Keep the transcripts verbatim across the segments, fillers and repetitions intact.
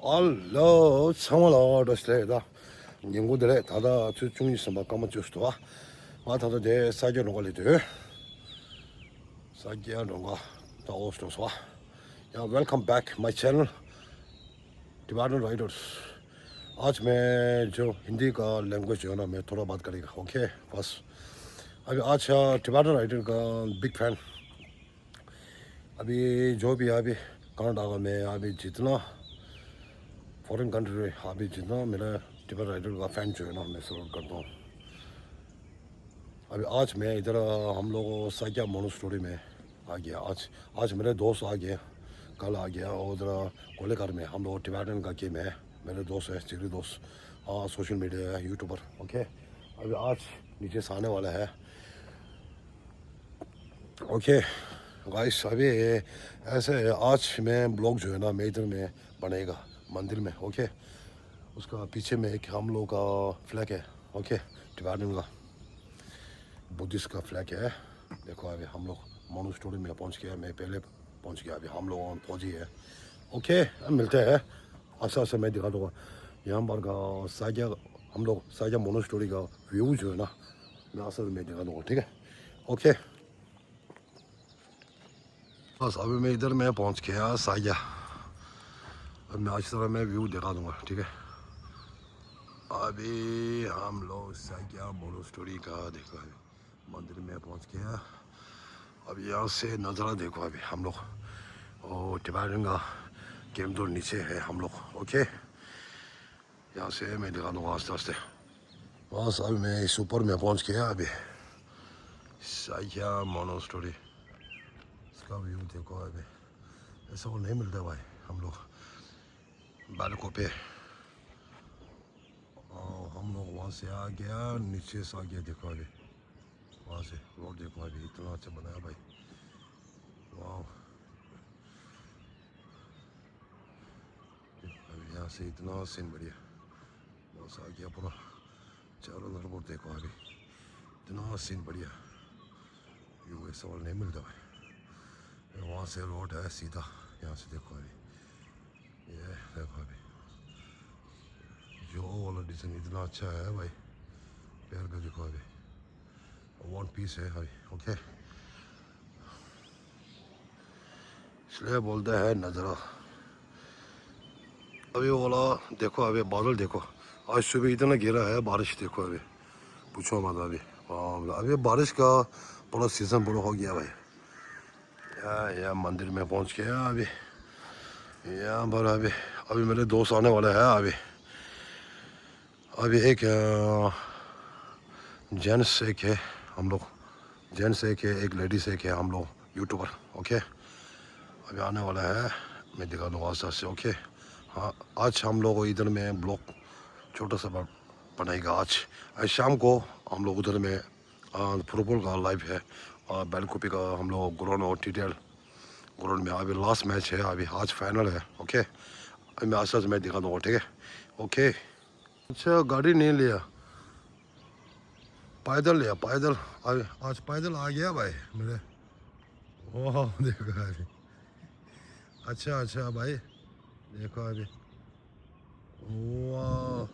ཨ་ལོ། ཚང་མ་ལ་བཀྲ་ཤིས་བདེ་ལེགས། ད་ཉིན་གུང་བདེ་ལེགས། ད་ལྟ་ཆུ་ཚོད་བཅུ་གཉིས་ཟིན་པ་སྐར་མ་བཅུ་ཙམ་འདུག་ཨ། ང་ད་ལྟ་དེ་ས་སྐྱ་རོང་ཁ་ལ་སྡོད། ས་སྐྱ་རོང་ཁ་ད་འོ་སོ་སོ། Yeah, welcome back my channel, Tibetan Riders. आज मैं जो हिंदी का लैंग्वेज जो है ना, मैं थोड़ा बात करेगा, ओके? बस अभी आज टिबेटन राइडर का बिग फैन। अभी जो भी अभी कर्नाटक में अभी जितना फॉरेन कंट्री में अभी जितना मेरा टिबेटन राइडर का फैन जो है ना, मैं सपोर्ट करता हूँ। अभी आज मैं इधर, अ, हम लोग साइकिया मोनोस्टोरी में आ गया। आज, आज मेरे दोस्त आ गए, कल आ गया। और उधर कोलेघाट में हम लोग टिबेटन का गेम है, मेरे दोस्त है, जिगरी दोस्त, हाँ, सोशल मीडिया है, यूट्यूबर, ओके। अभी आज नीचे से आने वाला है। ओके गाइस, अभी ऐसे है, आज मैं ब्लॉग जो है ना, मैं इधर में बनाएगा मंदिर में, ओके। उसका पीछे में एक हम लोग का फ्लैग है, ओके, टिबेटन का, बुद्धिस्ट का फ्लैग है। देखो, अभी हम लोग मोनोस्टोरी में पहुंच गया, मैं पहले पहुंच गया, अभी हम लोग और फौजी है। ओके, अब मिलते हैं। अच्छा, अच्छा, मैं दिखा दूंगा यहाँ पर का साइकिया, हम लोग साइकिया मोनोस्टोरी का व्यू जो है ना, मैं असल में दिखा दूंगा, ठीक है? ओके। बस अभी मैं इधर में पहुंच गया साइकिया। अब मैं अच्छी तरह मैं व्यू दिखा दूंगा, ठीक है? अभी हम लोग साइकिया मोनोस्टोरी का देखो, अभी मंदिर में पहुंच गया। अब यहाँ से नज़ारा देखो, अभी हम लोग, ओ, टिबेटन का गेम जोन नीचे है हम लोग, ओके। यहाँ से मैं दिखा दूंगा आस्ते आस्ते। बस अभी मैं इस ऊपर में पहुंच गया अभी। साइकिया मोनोस्टोरी। इसका व्यू देखो अभी। ऐसा वो नहीं मिलता भाई, हम लोग बालको पे। और हम लोग वहाँ से आ गया, नीचे से आ गया, देखो अभी। वहाँ से रोड देखो अभी, इतना अच्छा बनाया भाई। वाह। अभी यहाँ से इतना सीन बढ़िया। बस आ गया पूरा। चारों तरफ और देखो अभी। इतना सीन बढ़िया। व्यू ऐसा वाला नहीं मिलता भाई। वहाँ से रोड है सीधा। यहाँ से देखो अभी। ये देखो अभी। जो वाला डिज़ाइन इतना अच्छा है भाई। पैर का देखो अभी। वन पीस है भाई, ओके। इसलिए बोलते हैं नज़ारा। अभी वाला देखो, अभी बादल देखो, आज सुबह इतना गिरा है बारिश, देखो अभी पूछो मत। अभी, हाँ, अभी बारिश का पूरा सीज़न पूरा हो गया भाई। या, या मंदिर में पहुंच गया अभी। यहाँ पर अभी, अभी मेरे दोस्त आने वाले हैं अभी। अभी एक, अ, जेंट्स एक है हम लोग, जेंट्स एक है, एक लेडीज एक है हम लोग यूट्यूबर, ओके। अभी आने वाला है, मैं दिखा दूंगा आस्ते आस्ते, ओके। हाँ, आज हम लोग इधर में ब्लॉग छोटा सा ब-, बनाएगा आज। आज शाम को हम लोग उधर में, अ, फुटबॉल का लाइव है, अ, बैलकुपी का हम लोग ग्राउंड और टीटीएल ग्राउंड में अभी लास्ट मैच है, अभी आज फाइनल है, ओके। अभी मैं आस्ते आस्ते मैं दिखा दूंगा, ठीक है, ओके। अच्छा, गाड़ी नहीं लिया, पैदल लिया, पैदल। आज, आज पैदल आ गया भाई मेरे। वाह, देखो अभी। अच्छा, अच्छा भाई, देखो अभी। वाह,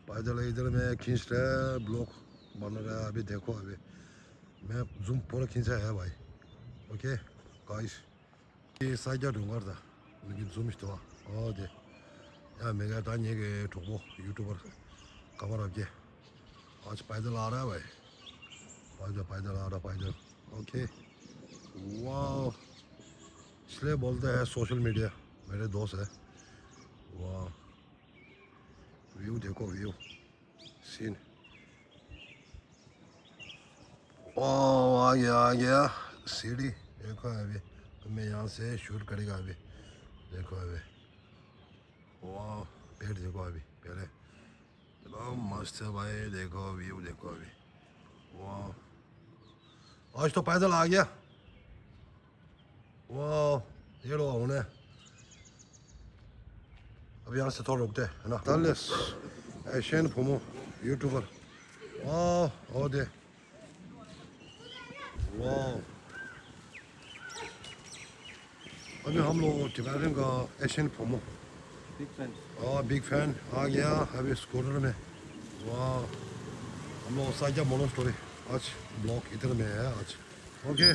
पैदल इधर में खींच रहे, ब्लॉग बन रहा है अभी, देखो अभी। मैं जूम पूरा खींचा है भाई। Okay guys. ये साइड जा ढूंढ रहा था, लेकिन जूम इस तो, ओ दे। यार, मैं कहता नहीं कि ठोको यूट्यूबर कमर रख के। आज पैदल आ रहा है भाई, पैदल, पैदल आ रहा, पैदल। ओके। वाह, इसलिए बोलते हैं सोशल मीडिया, मेरे दोस्त है। वाह, व्यू देखो, व्यू, सीन। वाह, आ गया, आ गया सीढ़ी। देखो अभी, मैं यहाँ से शूट करेगा अभी। देखो अभी, वाह, पेड़ देखो अभी पहले। चलो, मस्त है भाई, देखो व्यू देखो अभी। वाह, आज तो पैदल आ गया। वाह, ये लो होने। अब यहाँ से थोड़ा रुकते हैं, है ना? Dallas, Asian fomo YouTuber. वाह, और दे। वाह। अभी हम लोग टिबेटन का एशियन फोमो। Big fan. हाँ, बिग फ्यान। आ गया अभी स्कूटर में। वाह, हम लोग साइकिल मोनो स्टोरी। आज ब्लॉग इधर में है आज। ओके।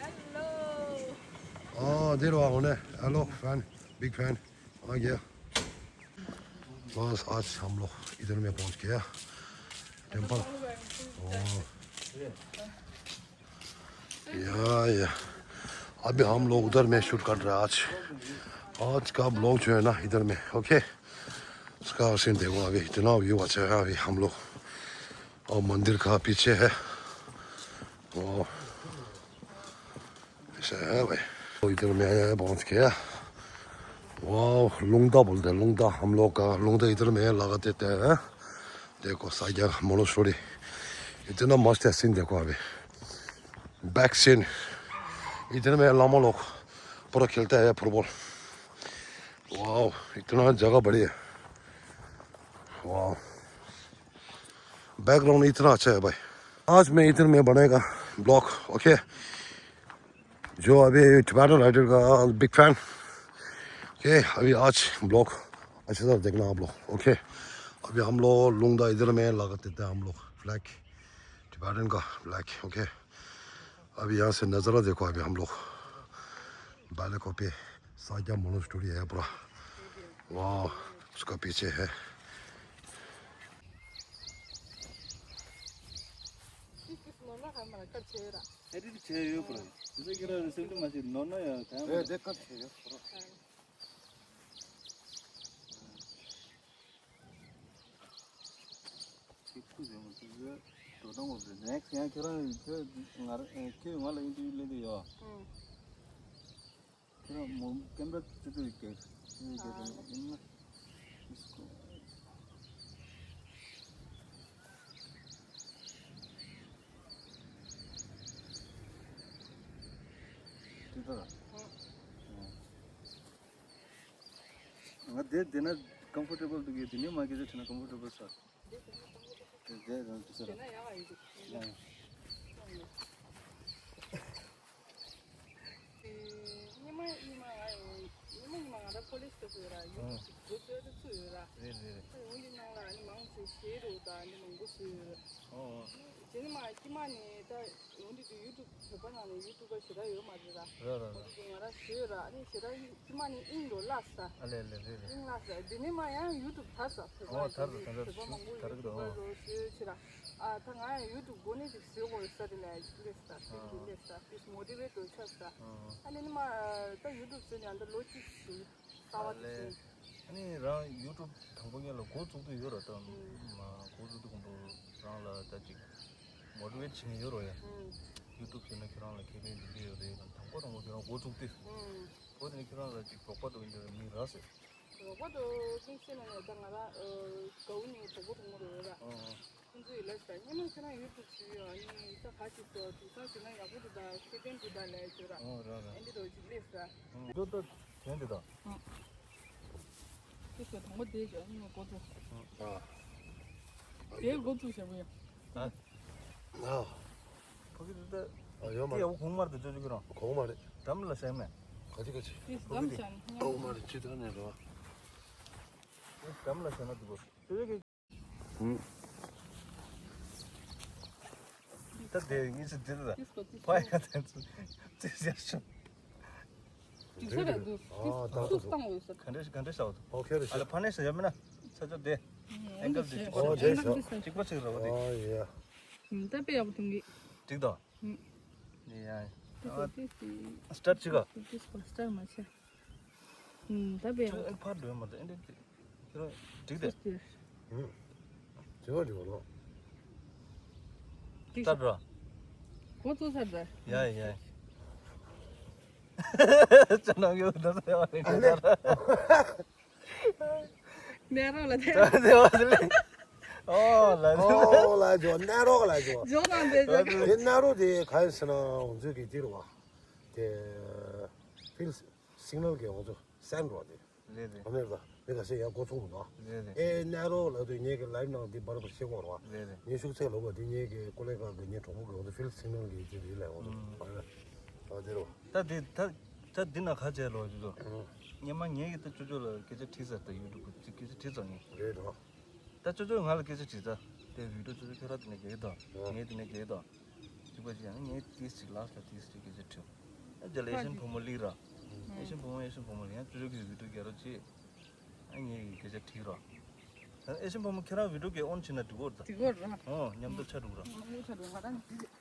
हेलो। हाँ, देर हुआ होने। Hello fan, big fan. आ गया। बस आज हम लोग इधर में पहुंच गया। टेम्पल। वाह। या, या। अभी हम लोग उधर में शूट कर रहे हैं आज। आज का ब्लॉग जो है ना इधर में, ओके। उसका सीन देखो, अभी इतना व्यू अच्छा है अभी हम लोग। और मंदिर का पीछे है। वाह। ऐसा है भाई। तो इधर में आया है, पहुंच गया। वाह, लुंगदा बोलते हैं, लुंगदा। हम लोग का लुंगदा इधर में है, लगा देते हैं। देखो, साइड मोनो स्टोरी। इतना मस्त है सीन, देखो अभी। Back scene. इधर में लामा लोग पूरा खेलता है फुटबॉल। वाह, इतना जगह बड़ी है। वाह, बैकग्राउंड इतना अच्छा है भाई। आज मैं इधर में बनाएगा ब्लॉग, ओके। जो अभी टिबेटन राइडर का बिग फैन। ओके, अभी आज ब्लॉग अच्छे से देखना आप लोग, ओके। अभी हम लोग लुंगदा इधर में लगा देते हैं हम लोग फ्लैग, टिबेटन का फ्लैग, ओके। अभी यहाँ से नज़ारा देखो, अभी हम लोग बालकों पे साक्या मोनेस्ट्री है पूरा। वाह, उसका पीछे है। Edit བྱས་ཡོད་པ། དེ་ཚོ་ཁྱེད་རང་རེ་སེམས་ཁྲལ་མ་བྱེད། ནོར་ན་ཡང་གང་ཡང་མ་རེད། དེ་སྐབས་བྱས་ཡོད་པ། ཚིག་ཁུ་བྱས་མ་ཚིག་ཚོད་དོ་དང་འོབ་རེད། ནེགསི་ཡང་ཁྱེད་རང་ཁྱོད་ང་ཁྱོད་ང་ལ་ཨིན་ཊར་བིའུ་ལེན་དུ་ཡོད། ཁྱེད་རང་མོ་ཀེམ་ར་ཙི་ཙི་རིག་གེ་ཙི་རིག་གེ་ཙི་ཡིན་ན། ང་དེ་དེ་ན་ཀམ་ཕོར་ཊེ་བལ་འདུག་གི། དེ་ནས་མ་གི་ཟེར་ཁྲིད་ན་ཀམ་ཕོར་ཊེ་བལ་ས། དེ་དེ་རང་དུ་ཟེར། དེ་ན་ཡག་ཡིན་འདུག་ཨ། ཉི་མ་ཉི་མ་ང་ཉི་མ་ཉི་མ་ང་རང་ཀོ་ལེཇ་སྐབས་ཡོད་ར། ཡུ་ཊུབ་ཅིག་འགོ་བཙུགས་ཚུགས་ཡོད་ར། རེད་རེད་རེད། ད་ཡོང་འདི་ནང་ལ་ནི་མང་ཆེ་ཤེར་རོ་ད་ནི་མང་པོ་བཟོས་ཡོད་ར། ཨོ་ཨོ། དེ་ནི་མ་ཀྱི་མ་ནི་ད་ཡོང་འདི་དུ་ཡུ་ཊུབ་བོད་པ་ནང་ནས་ཡུ་ཊུབ་པ་ཞེ་དྲག་ཡོད་མ་རེད་ར། ར་ར་ར། འོ་དེ་ང་རང་བཟོས་ར། ནི་ཞེ་དྲག་ཀྱི་མ་ནི་ཨིན་རོ་ལ་ས། ཨ་ལེ་ལེ་ལེ་ལེ། ཨིན་ལ་ས། དེ་ནི་མ་ཡང་ཡུ་ཊུབ་དར་ས། བོད་པ་ཨོ་དར་རོ་དར་རོ། བོད་པ་མང་པོ་ཡུ་ཊུབ་པ་རོ་བཟོས་ཕྱིར་ར། ཨ་ད་ང་ཡང་ཡུ་ཊུབ་འགོ་ནས་ཅིག་བཟོས་དགོས་ས་དེ་ལས་ཅིག་ལས་ས། ཨ་ཕིས་ཀྱི་ལས་ས། ཕིས་མོ་ཊི་ཝེ་ཊི་འགྲོ་ཆོག་ས། ཨ་ནི་ནི་མ་ད་ཡུ་ཊུབ་བཟོས་ནས་ཨ་ད་ལོ་གཅིག་ཞུ། ལྟ་བ་དེ་ཨ་ནི་རང་ཡུ་ཊུབ་དང་པོ་ཉིད་ལ་འགོ་བཙུགས་དུས་ཡོད་ར། ད་མ་འགོ་བཙུགས་དུས་གོང་དུ་རང་ལ་ད་ཅིག་མོ་ཊི་ཝེ་ཊི་བྱེད་མཁན་ཡོད་རོ་ཡ། ཡུ་ཊུབ་བྱས་ན་ཁྱེད་རང་ལ་ཁེ་ཕན་འདི་འདྲ་ཡོད་རེད། དང་པོ་དང་པོ་ཁྱེད་རང་འགོ་བཙུགས་དུས་འོ་དེ་ནས་ཁྱེད་རང་ལ་ཅིག་རོགས་པ་འགྲོ་ཡིན་འདྲ་མི་རག་ཟེར། རོགས་པ་འགྲོ་ཀུན་སེ་ན་ནས་ད་ང་རང་གའུ་ནི་གྲོགས་པོ་གྲོགས་མོ་རེད་ར། ཁོང་ཚོས་ལབ་ས། སྔོན་མ་ཁྱེད་རང་ཡུ་ཊུབ་བཟོས་ཡོད། ཨ་ནི་ད་ག་ཅིག་བཟོ་དུས་ཚང་བྱས་ན་ཡག་པོ་འདུག་ད་ཁེ་ཕན་འདུག་ད་ལབ་ཡོད་ར། ཨོ་ར་ར། ཨེ་འདི་རོ་ཅིག་སླེབས་ས། ཨང་། འདི་ལྟ་དྲན་འདི་དང་། ཨང་། ཁྱེད་ཚོ་དང་པོ་དེ་བྱས་ཨ་ནི་འགོ་བཙུགས། ཨ། དེ་འགོ་བཙུགས་བྱས་པོ་ཡ། ཨ། ཨ། ཕ་གི་འདི་ལྟ། ཨ་ཡོད་མ་དེ་རེད། ཡག་པོ་གོང་མ་རེད་དེ་ཅོ་ཅོ་ཁྱོད་རང་། གོང་མ་རེད། འགྲམ་ལ་བཞག་མེད། ག་ཅི་ག་ཅི། དེ་འགྲམ་བཞག་ནས་གོང་མ་རེད་ཅི་ད་ནས་རོ། དེ་འགྲམ་ལ་བཞག་ན་འདུག་གོ། ཅོ་ཅོ་ཁྱོད། ད་དེ་ཡིན་ཚེ་འདི་ལ་ཕ་ཡ་དེ་ཚོ་ཙི་ཟེར་བྱུང་། ཅིག་ས་ར་འདུག་ཨ་ད་ཏུ་སྟངས་ཡོད་ས། ག་འདྲ་ག་འདྲ་ཤག་འོ་ཁེ་རེ་ཨ་ལ་ཕ་ནས་ཤ་ཡ་མིན་ན་ས་ཆ་དེ་ཨེང་གལ་དེ་གཅིག་པ་ཨོ་དེ་ཤག་གཅིག་པ་ཅིག་ར་བ་དེ། ཨོ་ཡ། ད་དཔེ་ཡག་པོ་མཐོང་གི། འགྲིག་དང་། ཡ་ཡ། སི་ཊར་ཅིག་ག་སི་ཊར་མ་ཆེ། ད་དཔེ་ཡག་པོ། ཕར་འགྲོ་མ་ད་ཨེ་འདྲ། འགྲིག་དེ། ཨུ། དྲི་བ་འདྲི་བ་ལོ། འགྲིག་སྟབས་ར། གོ་ཚོད་ཚར་ད། ཡ་ཡ། ཅ་ནང་ཡོད་ད་ཟེར་བ་རེད་ད། ནད་རོགས་ལ་དེ། ད་ཟེར་བ་ཟེར་ལེ། ཨོ་ལ་ཟེར། ཨོ་ལ་ཇོ་ནད་རོགས་ལ་ཇོ། ཇོ་ནང་དེ་ཇོ། དེ་ནད་རོགས་དེ་ག་ཡིན་ཟེར་ན་ང་ཚོའི་གི་དེ་རེད་བ། དེ་ཕིལ་སིག་ནལ་གི་ང་ཚོ་སེན་རོགས་དེ། རེད་རེད། ཨ་མེ་ར་མི་ག་ཚོད་ཡར་འགོ་ཚུགས་འདུག་རེད་རེད། ཨེ་ནད་རོགས་ལབ་དུས་ངེད་ཀྱི་ལའིབ་ནང་འདི་བར་བར་ཤེས་དགོས་རེད་བ། རེད་རེད། ངས་ཤུགས་ཚད་ལོབ་པ་འདི་ངེད་ཀྱི་ཀོ་ལེ་ག་གི་ངའི་གྲོགས་མོ་གི་འོ་ཚོ་ཕིལ་སིག་ནལ་གི་དེ་རེད་ལས་འོ་ཚོ་ཨུམ། ཨ་རེད། ཨ་དེ་རེད་བ། ད་དེ་ད་ ད་འདི་ན་ཁ་བྱས་ལོ་ཅོ་ཅོ། སྔོན་མ་ངས་ཀྱི་ད་ཅོ་ཅོ་ལ་སྐད་ཆ་དྲིས་ཚར། ད་ཡུ་ཊུབ་སྐད་ཆ་དྲིས་ཚར་ངས། རེད་དོ། ད་ཅོ་ཅོ་ང་ལ་སྐད་ཆ་དྲིས་ད། དེ་བི་ཌིའོ་ཅོ་ཅོ་ཁྱོད་རང་དེ་ནས་རྒྱག་གི་དང་། ངས་དེ་ནས་རྒྱག་གི་དང་། ཅིག་པ་ཅིག་ཡང་ངས་ཏིས་ཅིག་ལགས་ལ་ཏིས་ཅིག་སྐད་ཆ་དྲིས། ཨ་ཅོ་ལ་ཨེ་ཤན་བུ་མོ་ལིག་ར། ཨེ་ཤན་བུ་མོ་ཨེ་ཤན་བུ་མོ་ལིག་ཡང་ཅོ་ཅོ་གི་བི་ཌིའོ་རྒྱག་རོགས་བྱེད། ཨ་ངས་ཀྱི་སྐད་ཆ་དྲིས་རོགས། ཨེ་ཤན་བུ་མོ་ཁྱོད་རང་བི་ཌིའོ་གི་ཨོན་བྱས་ན་འགྲིག་གོ་ད། འགྲིག་གོ་ར། ཨོ་མཉམ་དུ་ཆ་འགྲིག་ར། མང་པོ་ཆ་འགྲིག་ང་རང་འགྲིག་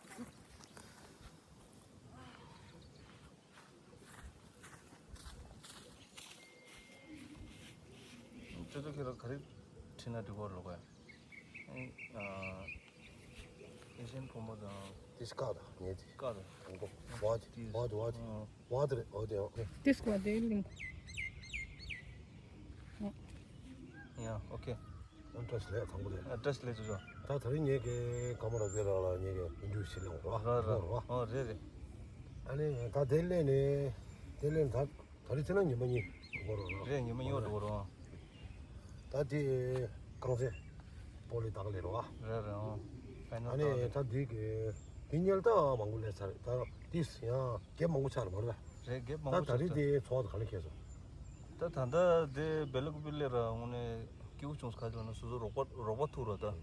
ཅོ་ཅོ་ཁྱོད་རང་ག་རེ་བྲིས་ན་འགྲིག་གོ་ལོ་ག། ཨ་ཨེ་ཤན་བུ་མོ་དང་། ཏིས་ཀ་ད་ངས་ཏིས། ཀ་ད། དང་པོ་ཝ་ཏི་ཏིས། ཝ་ཏི་ཝ་ཏི། ཨ་ཝ་ཏི་རེད། ཨོ་དེ་ཨོ་ཏིས་ཀ་དེ་ལིང་། ཡ་ཨོ་ཁེ། ཨ་ཏྲས་ལེ་དང་པོ་རེད། ཨ་ཏྲས་ལེ་ཅོ་ཅོ། ད་ད་རིང་ངས་ཀྱི་ཀ་མ་ར་བེ་ར་ལ་ངས་ཀྱི་ཨིན་ཊར་བིའུ་བྱེད་ལེ་འོང་ར། ར་ར། ར། ཨོ་རེད་རེད། ཨ་ནི་ད་དེ་ལས་ནས་དེ་ལས་ད། ད་རེས་ཚེ་ན་ཉི་མ་གཉིས་འགོར་རོགས་རོགས། རེད་ཉི་མ་གཉིས་འགོར་རོགས། ད་དེ་རྐང་རྩེད་སྤོ་ལོ་ལྟ་ག་ལེ་རོགས། རེད་རེད་ཨང་། ཕའི་ནལ་ཨ་ནི་ལྟ་ག་ལེ། ད་དེ་གི་དེ་ཉལ་ད་མང་པོ་ལས་ཚར། ད་དེས་ཡང་གེབ་མང་པོ་ཆགས་རེད་མ་རེད། རེད་གེབ་མང་པོ་ད་ད་ཆགས་རེས་ཚར། དེ་ཚོགས་ད་ག་ལེ་ཁེལ་སོང་། ད་ད་ལྟ་དེ་བེ་ལ་ཀུ་པི་ལེ་ར་དངོས་གནས་སྐྱིད་པོ་བྱུང་སོང་། ག་ཅི་ལབ་ན་སོ་སོ་རོགས་པ་རོགས་པ་ཐུག་ར་ད།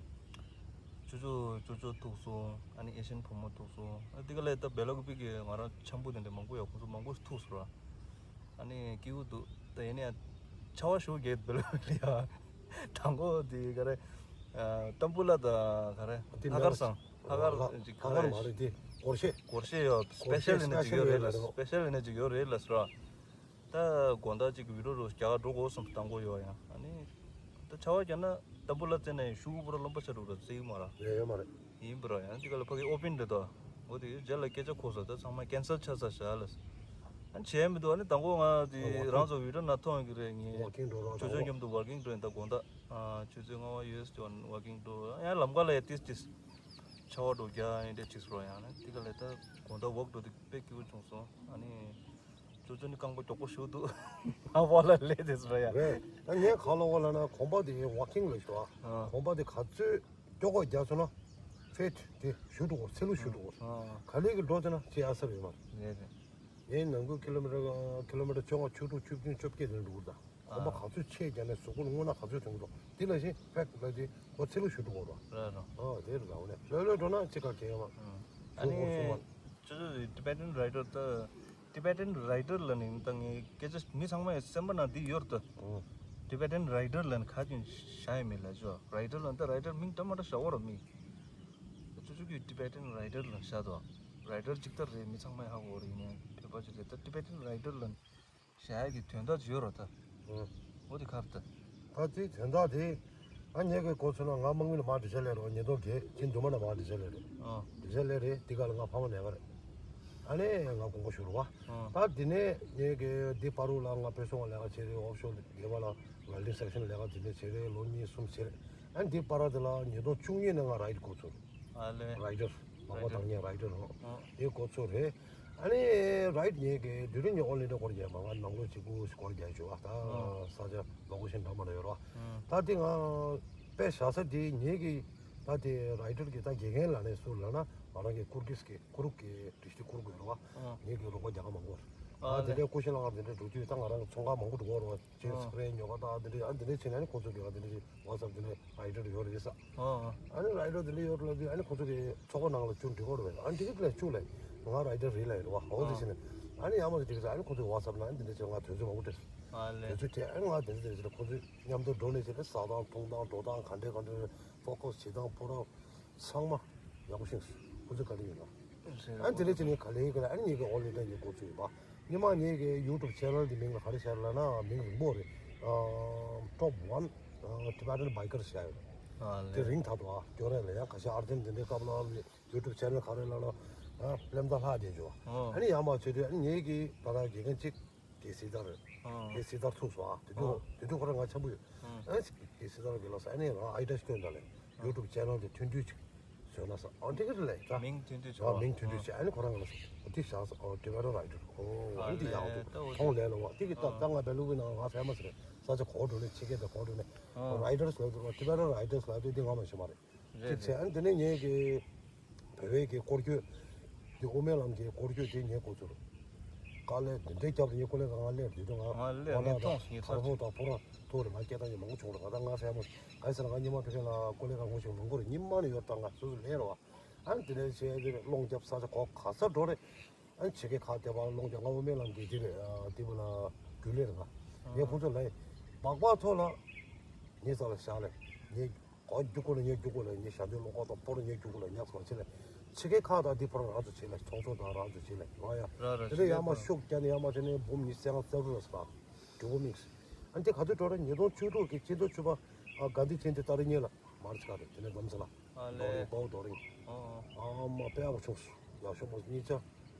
ཅོ་ཅོ་ཅོ་ཅོ་ཐུག་སོང་། ཨ་ནི་ཨེ་ཤན་བུ་མོ་ཐུག་སོང་། ཨ་དེ་ག་ལས་ད་བེ་ལ་ཀུ་པི་གི་ང་རང་འཆམ་པོ་དེ་འདྲ་མང་པོ་ཡོད། ཁོང་ཚོ་མང་པོ་ཐུག་སོང་ར། ཨ་ནི་སྐྱིད་པོ་འདུག་ད་ཡིན་ནའི་ཆར་པ་ཞེ་པོ་རྒྱག་བེ་ལ་ཀུ་པི་ལེ་ཡ། དང་པོ་དེ་ག་རེ། ཨ་ཏམ་བུ་ལ་དང་ག་རེ། དེ་ལྷག་དཀར་སང་ལྷག་དཀར་ཅིག་ལྷག་དཀར་མ་རེད་དེ་སྒོར་གཞས། སྒོར་གཞས་ཡོད། སི་པེ་ཤལ་ཡིན་ན་ཅིག་ཡོད་རེད་ལ། སི་པེ་ཤལ་ཡིན་ན་ཅིག་ཡོད་རེད་ལ་སོ། ད་དགོང་དག་ཅིག་བི་ཌིའོ་རུ་རྒྱག་འགྲོ་དགོས་བསམ་བཏང་གོ་ཡོད་ཡང་། ཨ་ནི་ད་ཆར་པ་རྒྱག་ན་ཏམ་བུ་ལ་བརྩེ་ནས་ཤུ་གུ་པུ་ར་རློན་པ་ཆགས་འགྲོ་ར་བརྩེ་གི་མ་ར། ཡོད་ཡོད་མ་རེད། ཡིན་པ་ར་ཡང་འདི་ག་ལ་ཕ་གི་ཨོ་པན་རེད་དོ། འོ་དེ་རྗེས་ལ་སྐད་ཆ་གོ་ས་ད་ཚང་མ་ཀན་སལ་ཆགས་ས་བཞག་ལ། ཨ་བྱས་མི་འདུག་ཨ་ནི་དང་པོ་ང་དེ་ཝོག་ཀིང་རང་ཚོ་བི་ཌིའོ་ནང་མཐོང་གི་རེད། ངས་ཝོག་ཀིང་འགྲོ་རོགས་ཅོ་ཅོ་དང་མཉམ་དུ་ཝོག་ཀིང་འགྲོ་ཡིན། ད་དགོང་དག་ཨ་ཆུ་ཚོད་ལྔ་པ་ཡོད་ཅོ་ཝོག་ཀིང་འགྲོ་ཡང་ལམ་ཁ་ལ་ཡ་ཏིས་ཏིས་ཆར་པ་འགྲོ་རྒྱག་ཡིན་འདྲ་ཅིག་སོ་ཡང་ན་འདི་ག་ལ་ད་དགོང་དག་ཝོག་འགྲོ་དུས་དཔེ་སྐྱིད་པོ་བྱུང་སོང་། ཨ་ནི། ཅོ་ཅོ་ནི་རྐང་པ་མགྱོགས་པོ་ཞུ་འདུག་ང་བ་ལ་ལས་དེ་ཟེར་ཡ། རེད། ད་ངས་ག་ལ་བ་ལ་ན་གོམ་པ་དེ་ཝོག་ཀིང་ལ་ཞུ་བ། ཨ། གོམ་པ་དེ་ག་ཚོད་མགྱོགས་པོ་རྒྱག་སོང་ན་ཕེད་དེ་ཞུ་འགྲོ་གོ། ཚེ་ལུ་ཞུ་འགྲོ་གོ། ཨ། ག་ལེ་གི་འགྲོ་ཚེ་ན་ཚེ་ཨ་སར་ཡོད་མ་རེད། རེད་རེད། ངས་ནང་ཁུལ་ཀི་ལོ་མི་ཊར་ཀི་ལོ་མི་ཊར་བཅོ་ལྔ་བཅུ་དྲུག་བཅུ་བདུན་བཅོ་བརྒྱད་དེ་འགྲོ་གི་རེད། ད་གོམ་པ་ཨ། ག་ཚོད་ཆེ་རྒྱག་ནས་གཟུགས་པོ་ལ་རྔུལ་ནག་ག་ཚོད་ཐོན་གི་འདུག་དེ་ལ་བཞིན་ཕེད་ལ་དེ་གོ་ཚེ་ལུ་ཞུ་འགྲོ་གོ་ར། རེད་རེད། ཨ་དེ་རེད། ད་འོ་ནས་ལྷོད་ལྷོད་འགྲོ་ན་ཅི་ག་གལ་ཡོད་མ་རེད། ཨ་ནི། ཅོ་ཅོ་Tibetan writer ད། Tibetan writer ལ་ནི་ད་ངས་སྐད་ཆ་མི་ཚང་མ་ཡི་སེམས་པ་ནང་འདི་ཡོད་རེད་ད། ཨང་། Tibetan writer ལ་ནི་ག་ཅིག་བཞག་ཡི་མེད་ལ་ཅོ། Writer ལ་ད་writer མིང་འདྲ་མ་འདྲ་བཞག་འོ་ར་མི། ཅོ་ཅོ་གི་Tibetan writer ལ་བཞག་ད། Writer ཅིག་ད་རེད། མི་ཚང་མ་ཡི་ཧ་གོ་རེད། ཡིན་ནའི་བོད་པ་ཅིག་རེད་ད། Tibetan writer ལ་ནི། བྱ་ཡག་གི་དོན་དག་ཅིག་ཡོད་རོ་ད། ཨང་། འོ་དེ་ཁར་ད། ད་དེའི་དོན་དག་དེ། ང་ངེད་ཀྱི་གོ་ཚོད་ན་ང་དམག་མི་ལ་མར་འདྲི་བྱ་ལས་རོགས། ཉེན་རྟོག་གེ་ཅིན་འདུ་མ་ན་མར་འདྲི་བྱ་ལས་རོགས། ཨང་། འདྲི་བྱ་ལས་རེད། དེ་ག་ལ་ང་ཕ་མ་ནས་ག་རེད། ཨ་ནི་ང་དགོངས་པ་ཞུ་རོགས་བ། ཨང་། ད་དེ་ནས་ངེད་ཀྱི་འདི་པ་རུ་ལ་ང་བོད་སོང་བ་ལས་ཀ་བྱེད་རེད། ཨོཕ་ཤོར་དགེ་བ་ལ་ཝེལ་ཌིང་སེག་ཤན་ལས་ཀ་དེ་ནས་བྱེད་རེད། ལོ་གཉིས་གསུམ་བྱེད་རེད། ཨ་ནི་འདི་པ་ར་དེ་ལ་ཉིས་སྟོང་བཅུ་གཉིས་ནས་ང་རའིད་གོ་ཚོད། ཨ་ལེ། Writer། མང་པོ་དང་ཉེ་writer་རོ། ཨོ། དེ་གོ་ཚོད་རེད། ཨ་ནི་right ངེད་ཀྱི་དུས་རིང་ངེད་all India་སྐོར་རྒྱག་མ་ང་ནང་ལོ་གཅིག་པུ་ཞིག་སྐོར་རྒྱག་ཞུ་བ་ད། ཨོ། ས་ཆ་ལོ་གོ་ཤིན་འདྲ་མ་འདྲ་ཡོད་རོ། ཨོ། ད་དེ་ང་དཔེ་བཞག་ས་དེ་ངེད་ཀྱི་ད་དེ་writer་གི་ད་དགེ་རྒན་ལ་ནས་སུ་ལ་ན་ང་རང་གི་ཀུར་གིས་ཀྱི་ཀུ་རུག་གི་དྲི་ཤི་ཀུ་རུག་ཡོད་རོ། ཨོ། ངེད་ཀྱི་རོགས་པ་རྒྱག་ག་མང་པོ་རེད། ཨོ་ད་དེ་ལེ། འདྲའི་ཀུ་ཤི་ལ་ང་དེ་འདྲའི་འགྲོ་དུས་ད་ང་རང་གི་ཚོང་ཁང་མང་པོ་འགྲོ་གོ་རོ། ཅིག་ཨོ། སི་པེ་རེ་ཉོ་ག་ད་དེ་འདྲའི་ཨ་དེ་འདྲའི་བྱས་ན་ནི་ཁོང་ཚོ་གི་ཨ་དེ་འདྲའི་ཝ་ཊི་སབ་དེ་ནས་writer་ཡོད་རེད་ས། ཨོ། ཨ་ནི་writer་དེ་འདྲ་ཡོད་རེད་ལབ་དུས་ཨ་ནི་ཁོང་ཚོ་གི་ཚོགས་པ་ནང་ལ་ཅུང་འགྲིག་གོ་རེད། ཨ་ནི་ཊི་ཀེ་ཊི་ལ་ཅུང་ལས་ང་writer་རེད་ལབ་ཡོད་རེད་བ། ཨོ་དེ་བྱས་ནས་ཨ་ནི་ཡང་མ་ཅིག་ཨ་ནི་ཁོང་ཚོ་ཝ་ཊི་སབ་ནང་ཨ་ནི་དེ་འདྲ་བྱས་ང་དུས་ཚོད་མང་པོ་སྤྲད། ཨ་ལེ། དུས་ཚོད་སྤྲད་ཨ་ནི་ང་དེ་འདྲ་དེ་འདྲ་ཁོང་ཚོ་མཉམ་དུ་འགྲོ་ནས་བྱས་ནས་ཟ་སྟངས་འཐུང་སྟངས་འགྲོ་སྟངས་ག་འདྲས་ག་འདྲས་focus་བྱེད་སྟངས་པོ་ར་ཚང་མ་ཡག་པོ་ཤེས་སོང་ཁོང་ཚོ་ག་འདྲ་ཡོད་ན། ཨ་ནི་དེ་འདྲ་བྱས་ནས་ག་ལེ་ག་ལེ་ཨ་ནི་ངེད་ཀྱི་all India་ཡི་འགོ་ཚུགས་ཡོད་པ། ཉི་མ་ངེད་ཀྱི་YouTube channel་འདི་མིང་ལ་ག་རེ་བྱས་ལབ་ན་མིང་རིང་པོ་རེད། ཨ་top one ཨ་Tibetan biker་བྱས་ཡོད། ཨ་ལེ། དེ་རིང་ཐག་ཏུ་ཨ་སྐྱོ་རེད་ལ་ཡང་ཁ་ཤས་ཨར་ཏེན་དེ་འདྲའི་སྐབས་ལ་YouTube channel་ག་རེ་ལབ་ན་ཨ་ལེམ་ད་ལྷག་བསྡད་འཇོག་ཨོ། ཨ་ནི་ཡང་མ་བྱེད་དུས་ཨ་ནི་ངེད་ཀྱི་ད་ལྟ་དགེ་རྒན་གཅིག་དེ་སྲིད་ཐར་རེད། ཨོ། དེ་སྲིད་ཐར་ཐུག་སོང་ཨ་དེ་དུས་ཨོ། དེ་དུས་ཁོ་རང་ང་འཆམ་པོ་ཡོད། ཨོ། ཨ་ནི་དེ་སྲིད་ཐར་གི་ལ་ས་ཨ་ནི་རང་ཨའི་ཌི་ཡ་སྟོན་ད་ལེ། YouTube channel་དེ་ཐུན་དུས་ཅིག་བཟོས་ན་ས་ཨོ་འདི་གི་རེད་ལས་ད། མིང་ཐུན་དུས་ཆོག་ཨ་མིང་ཐུན་དུས་ཆེ་ཨ་ནི་ཁོ་རང་གི་ལ་ས་ཨོ་འདི་བཞག་ས་ཨོ་Tibetan writer་ཨོ་ཨ་ཨ་འདི་ཡག་ལས་འདུག་ད་འོ་མཐོང་ལས་ལ་བ་འདི་གི་ད་ཨོ་ད་ང་བེ་ལུ་གི་ནང་ང་ཕེ་མ་སི་རེད། ས་ཆ་གོ་འགྲོ་ནས་ཕྱི་རྒྱལ་དུ་གོ་འགྲོ་ནས་ཨོ་writers་ལ་འདུག Tibetan writers་ལ་འདུག་འདི་ང་མ་ཤེས་མ་རེད། རེད་ཅིག་བྱས་རེད། ཨ་ནི་དེ་ནས་ངས་ཀྱི་བོད་པའི་གི་སྐོར་སྐྱོད་འདི་དབུ་མའི་ལམ་གྱི་སྐོར་སྐྱོད་དེ་ངས་གོ་ཚོར་ ད་ལས་འདི་འདྲའི་རྒྱབ་ལ་ངས་ཀོ་ལེ་ག་ང་ལས་འདི་དུས་ང་ང་ལས་ང་ངས་མཐོང་སོང་ངས་ཚར་ཕོ་ཚར་དང་ཕོ་ར་ཐུག་རེད། ང་སྐད་བཏང་ཉེ་མང་པོ་བྱུང་རེད། ང་ད་ང་ཧྲ་མོ་ག་ཟེར་ང་ཉི་མ་ཕེ་ཕེ་ལ་ཀོ་ལེ་ག་ངོ་ཞིག་ལུང་གོ་རེད། ཉི་མ་ནས་ཡོད་ད་ང་སོ་སོ་ལས་རེད་བ། ཨ་ནི་དེ་ནས་བྱས་དེ་ནས་སློང་རྒྱབ་ས་ཆ་གོ་ག་ས་འགྲོ་རེད། ཨ་ནི་ཆེ་གེ་ཁ་དེ་བ་སློང་རྒྱབ་ང་འོ་མེ་ལང་གི་དེ་རེད། དེ་བ་ལ་རྒྱུ་ལས་རེད་ང་། ངས་ཁོང་ཚོ་ལ་སྦག་སྦག་ཐོག་ལ་ངས་ས་ལ་བཞག་ལས་ངས། གོ་རྒྱུག་གོ་ལ་ཉེ་རྒྱུག་གོ་ལ་ཉེ་ཞག་དུས་ལོ་གོ་དང་པོར་ཉེ་རྒྱུག་གོ་ལ་ཉག་སོང་ཆེ་ལ། ཆེ་གེ་ཁ་དང་དེ་པོར་རང་ཚོ་ཆེ་ལ་ཚོང་ཚོ་དང་རང་ཚོ་ཆེ་ལ་རོ་ཡ། ར་ར་དེ་ལས་ཡ་མ་ཤུགས་རྒྱ་ནས་ཡ་མ་ཆེ་ནས་འབུམ་ཉི་ཤུ་རྩ་དྲུག་ར་སོ་རྒྱུག་གོ་མིག་སི། ཨ་ནི་དེ་ག་དུས་འགྲོ་ར་ཉིས་སྟོང་བཅུ་དྲུག་གི་སྤྱི་ཚོགས་ཆུ་པ་ཨ་དགའ་འདི་ཆེན་དེ་ཏ་རི་ཉེ་ལ་མར་ཆ་རེད། དེ་ནས་འཛོམས་ས་ལ་ཨ་ལོ་རིང་ལས་པའོ་རྡོ་རིང་ཨོ་ཨ་མ་དཔེ་ཡག་པོ་བྱུང་སོང་། ཡག་ཤོས་མ་གཉིས་ཆ།